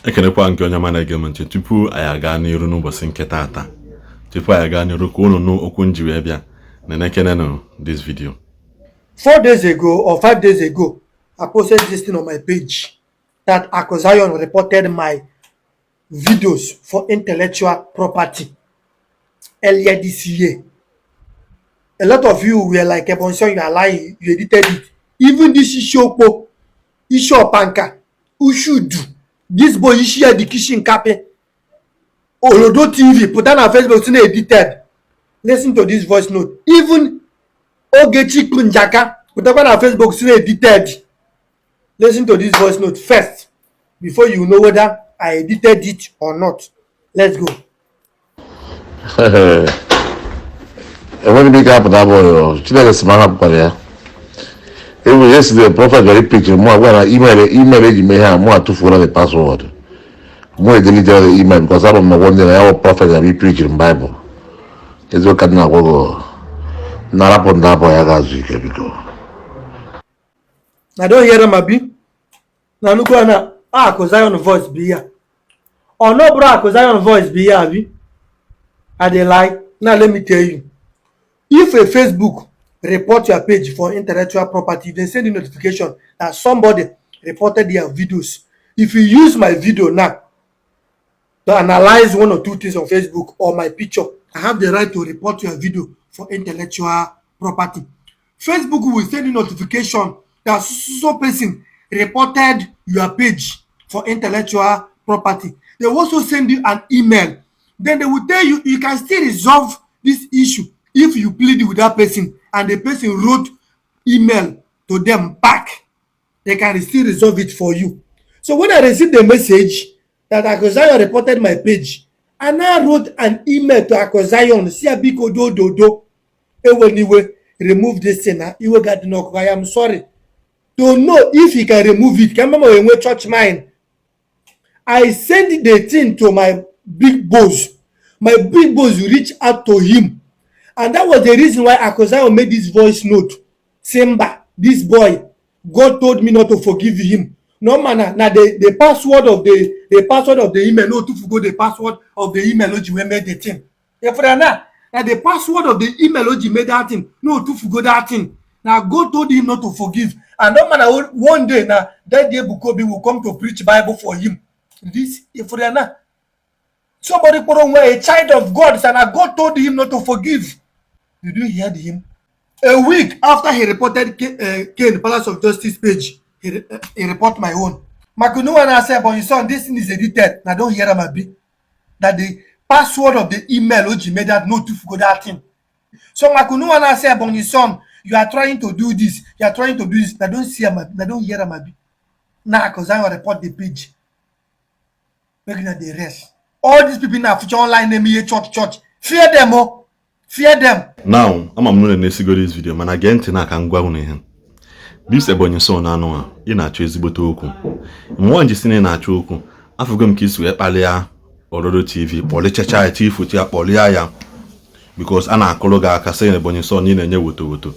Ekenekwa nke onye ọma na-ege m ntị. Tupu anyị aga n'iru n'ụbọchị nke taata, tupu anyị aga n'iru ka unu nụ okwu nji wee bịa na-enekenenụ this video. 4 days ago or 5 days ago, I posted this thing on my page that Aku Zion reported my videos for intellectual property earlier this year. A lot of you were like, "Ebonyi, you are lying, you edited it." Even this Ishokpo, Ishopanka, Ushudu, this boy Ishia the Kishin Kape, Olodo TV, put on our Facebook, say edited. Listen to this voice note. Even Ogechi Kunjaka, put on our Facebook, say edited. Listen to this voice note first before you know whether I edited it or not. Let's go. Enweghị m ike apụta bụ Chineke si m ahapụkwara ya. Even yesterday, prophet very preach mụ agwa na email eji mee ihe a, mụ atụfuola the password, mụ edelete the email, because abụ m na one day na ya bụ prophet ga be preach in Bible. Eziokwu ka m na-agwa gị, na-arapụ ndị abụọ ya ga-azụ ike, biko. Na don hear am abi? Na nnukwu na Aku Zion voice be here. Or no bro, Aku Zion voice be here abi? I dey lie. Now let me tell you. If a Facebook report your page for intellectual property, they send you notification that somebody reported their videos. If you use my video now to analyze one or two things on Facebook or my picture, I have the right to report your video for intellectual property. Facebook will send you notification that so person reported your page for intellectual property. They will also send you an email. Then they will tell you you can still resolve this issue if you plead with that person and the person wrote email to them back. They can still resolve it for you. So when I received the message that Aku Zion reported my page, I now wrote an email to Aku Zion, si biko do do do, eweniwe, remove this thing na iwe ga dị n'ọkụ. I am sorry. To know if he can remove it, ka mama enwe church mind. I send the thing to my big boss. My big boss reach out to him. And that was the reason why Aku Zion made this voice note. Simba, this boy, God told me not to forgive him. No man, na the password of the email, no to go the password of the email o ji wee make the thing. If na the password of the email o ji made that thing, no to go that thing. Na God told him not to forgive. And no man, one day na that day Bukobi will come to preach Bible for him. This if na somebody kpọrọ onwe a child of God, say na God told him not to forgive. Did you hear him? A week after he reported Ken Palace of Justice page, he report my own. Makunuwa na say, "But son, this thing is edited." Na don hear am abi? That the password of the email o ji made that no to go that thing. So Makunuwa na say, "But son, you are trying to do this, you are trying to do this." Na don see am abi? Na don hear am abi? Na Aku Zion report the page. Make una dey rest. All these people na future online name ihe church church. Fear them oh. Fear them. Now ama m na unu na-esigo this video, mana gee ntị na ka m gwa unu ihe. This Ebonyi son anụ a ị na-achọ ezigbote okwu mmụọ nji si na ị na-achọ okwu. Afụgo m ka isi wee kpalịa Orodo TV, kpọlichacha ya, tii foto ya, kpọlịa ya, because a na-akụrụ gị aka sị na Ebonyi son ị na-enye woto woto,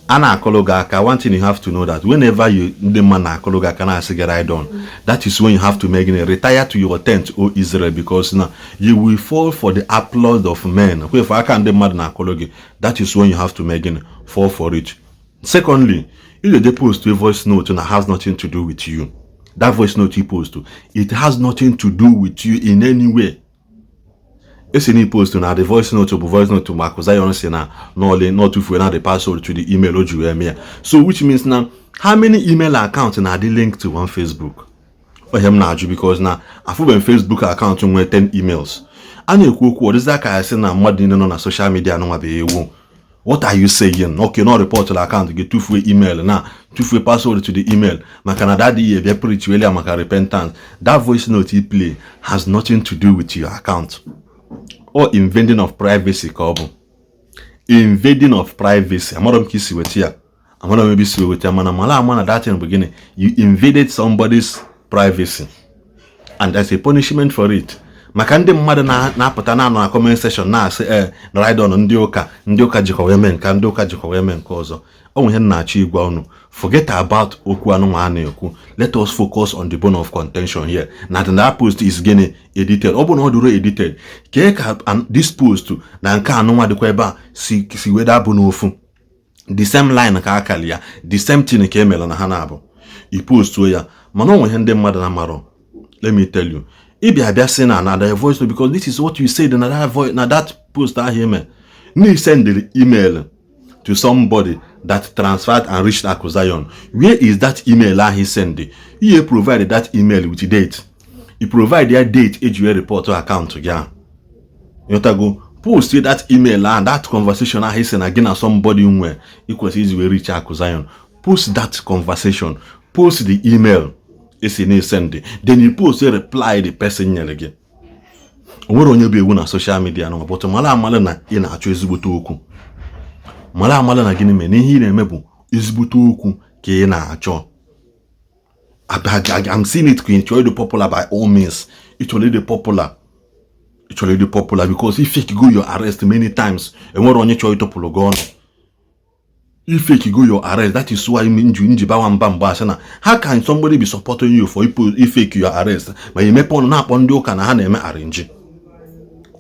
a na-akụrụ gị aka. One thing you have to know, that whenever you ndị mmadụ na-akụrụ gị aka na-asị gị ride on, that is when you have to make it retire to your tent, O Israel, because na you will fall for the applause of men. Kwefu aka ndị mmadụ na-akụrụ gị, that is when you have to make it fall for it. Secondly, you dey post a voice note na has nothing to do with you. That voice note you post, it has nothing to do with you in any way. Esi na post na the voice note bụ voice note ma Aku Zion si na n'ole na otufuo na the password to the email o ji wee mee ya. So which means na how many email account na adị linked to one Facebook? Ihe m na-ajụ, because na afụbeghị m Facebook account nwee 10 emails. A na-ekwu okwu ọ dịzị aka ya sị na mmadụ niile nọ na social media anụnwa bụ ewu. What are you saying? Okay, no report account gị, tụfuo email na tụfuo password to the email, maka na that ihe bịa preach ya maka repentance. That voice note you play has nothing to do with your account or invading of privacy, ka ọ bụ invading of privacy. Amarọ m ka isi weta ya, amarọ m ebe isi weta ya, mana mara ama na that thing bụ gịnị? You invaded somebody's privacy and there's a punishment for it. Maka ndị mmadụ na-apụta na-anọ na comment section na-asị, ee, ride on ndị ụka, ndị ụka jikọ wee mee nke, ndị ụka jikọ wee mee nke ọzọ. Ọ nwe ihe m na-achọ ịgwa unu. Forget about okwu anụnwa a na-ekwu. Let us focus on the bone of contention here, na that post is gịnị? Edited. Ọ bụ na ọ dụrụ edited, kee ka this post na nke anụnwa dịkwa ebe a si weda bụ n'ofu the same line ka akali ya, the same thing ka emere na ha na-abụ i postuo ya? Mana o nwe ihe ndị mmadụ na-amarọ. Let me tell you, ịbịa abịa sị na the voice, because this is what you said na that voice, na that post ahụ ime na sendịrị email to somebody that transferred and reached Aku Zion. Where is that email ahụ send? Ihe provide that email with date. You provide ya date eji wee report account gị ahụ. Ịghọtago? Post that email ahụ, that conversation ahụ isi na gị na somebody nwe ikwesị iji wee reach Aku Zion. Post that conversation, post the email esi na-esend, then you post a reply the person nyere gị. O nwere onye bụ ewu na social media nọ, but mara amara na ị na-achọ ezigbote okwu. Mara amara na gịnị mere na ihe ị na-eme bụ ezigbote okwu ka ị na-achọ. I'm seeing it ka ị chọrọ ịdị popular by all means. Ị chọrọ ịdị popular, ị chọrọ ịdị popular because if fake go your arrest many times, enwere onye chọrọ ịtọpụrụ gị ọnụ. If fake go your arrest, that is why nji bawa mba mgbe asị na how can somebody be supporting you for fake your arrest, ma emepe ọnụ na-akpọ ndị ụka na ha na-eme arrange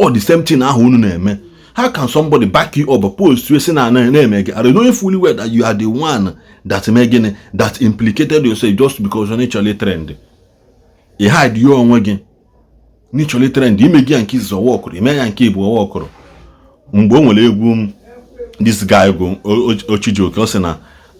all the same thing ahụ unu na-eme? How can somebody back you up, post sị na na-eme gị arrange, knowing fully well that you are the one that mee gịnị, that implicated yourself just because ọ chọrọ trend? Ị hide ya onwe gị n'ịchọrọ trend. Ime gị ya nke izizi, ọwa ọkụrụ. Ime ya nke ịbụ, ọwa ọkụrụ. Mgbe o nwere egwu this guy bụ Ochijioke, ọ sị na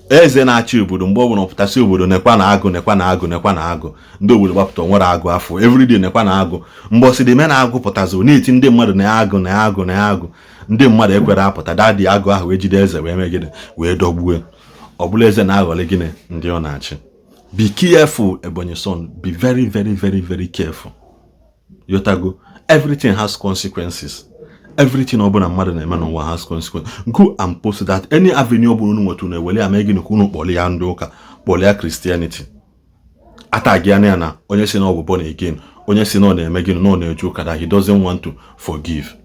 eze na-achị obodo, mgbe ọ bụla ọpụtasị obodo, nekwa na agụ, nekwa na agụ, nekwa na agụ. Ndị obodo gbapụta, nwere agụ afọ everyday, nekwa na agụ. Mgbe ọsị dị na agụ pụtazi, na-eti ndị mmadụ na agụ, na agụ, na agụ. Ndị mmadụ ekwere apụta. Dadị agụ ahụ wee jide eze, wee mee gịnị? Wee dọgbue. Ọ bụla eze na-aghọrị gịnị ndị ọ na-achị. Be careful, Ebonyi son. Be very, very, very, very careful. Yotago, everything has consequences. Everything ọbụla mmadụ na-eme n'ụwa has consequences. Go and post that. Any avenue ọbụla unu nwetụ na-ewele ya mee gịnị? Ka unu kpọrọ ya ndị ụka, kpọrọ ya Christianity, atagi ya na onye si na ọ bụ born again, onye si na ọ na-eme gịnị, na ọ na-eje ụka, that he doesn't want to forgive.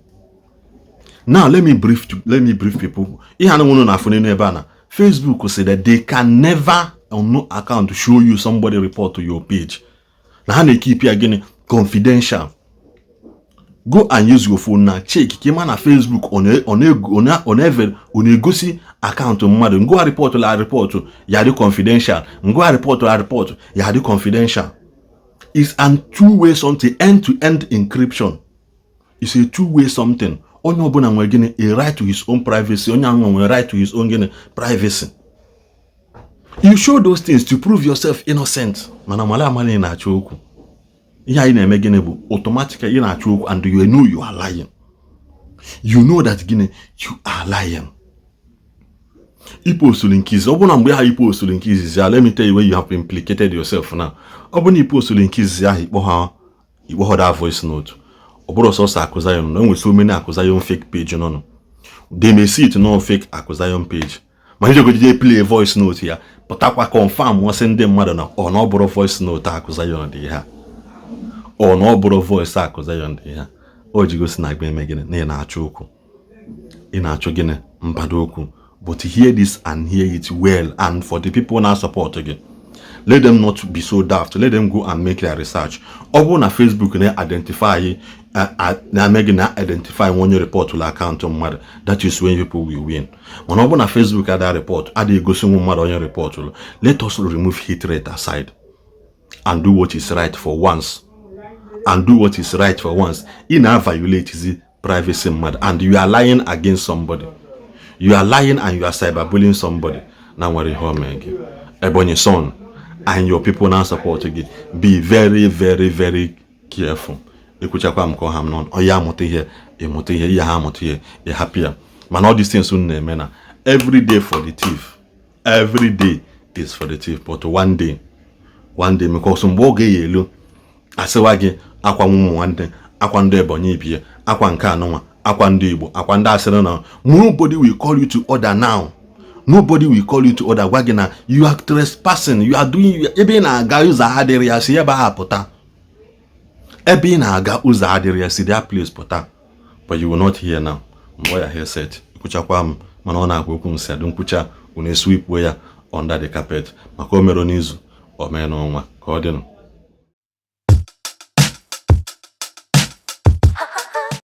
Now let me brief people. Ihe a unu na-afụ n'elu ebe a na Facebook say that they can never on no account show you somebody report to your page, na ha na-ekeep ya gịnị? Confidential. Go and use your phone na check ka ịma na Facebook ọ na-egosi account mmadụ. Ngwa, report la report ya dị confidential. Ngwa, report la report ya dị confidential. Is an two way something, end to end encryption. Is a two way something. Onye ọbụla nwere gịnị? A right to his own privacy. Onye ahụ nwere right to his own gịnị? Privacy. You show those things to prove yourself innocent. Mana mara amara ị na-achọ okwu. Ihe anyị na-eme gịnị bụ automatically ị na-achọ okwu, and you know you are lying. You know that gịnị? You are lying. Ipostulu nke izizi, ọ bụrụ na mgbe ha ipostulu nke izizi ya, let me tell you where you have implicated yourself now. Ọ bụrụ na ipostulu nke izizi ahụ, ikpọ ha, ikpọ ha that voice note, ọ bụrụ sọsọ Akụ Zion na enwe so many Akụ Zion fake page nọ. They may see it no fake Akụ Zion page, ma ijegojide play voice note ya, pụtakwa confirm ọsị ndị mmadụ na ọ na ọ bụrụ voice note Akụ Zion dị ihe a, ọ na ọ bụrụ voice Akụ Zion dị ihe a. O ji gosi na agba eme gịnị? Na ị na-achọ okwu. Ị na-achọ gịnị? Mbado okwu. But hear this and hear it well, and for the people na support gị, let them not be so daft. Let them go and make their research. Ọ bụrụ na Facebook na-identify, na-eme gị na identify nwe onye reportụlụ account mmadụ, that is when people will win. Mana ọ bụrụ na Facebook ada report, ada egosi nwe mmadụ onye reportụlụ. Let us remove hatred aside and do what is right for once, and do what is right for once. Ị na-violate the privacy mmadụ, and you are lying against somebody. You are lying and you are cyberbullying somebody na nwere ihe o mee gị. Ebonyi son and your people na support gị, be very, very, very careful. Ekwuchakwa m ka ọha m nọ. Ọ ya amụta ihe, ịmụta ihe, ihe ha amụta ihe, ịhapụ ya. Mana all these things unu na-eme na every day for the thief, every day is for the thief, but one day, one day, because mgbe oge ya elu asịwa gị akwa ụmụ nwanne, akwa ndị Ebonyi ibie, akwa nke anụnwa, akwa ndị Igbo, akwa ndị asịrị na nobody will call you to order now. Nobody will call you to order, gwa gị na you are trespassing, you are doing. Ebe ị na-aga ụzọ adịrị ya, si ebe ahụ pụta. Ebe ị na-aga ụzọ adịrị ya, si that place pụta. But you will not hear now. Mgbe ya hear set, kwuchakwa m, mana ọ na-agwa okwu nsị adị nkwucha. Unu esweepuo ya under the carpet, maka o mere n'izu, o mee n'ọnwa, ka ọ dịnụ.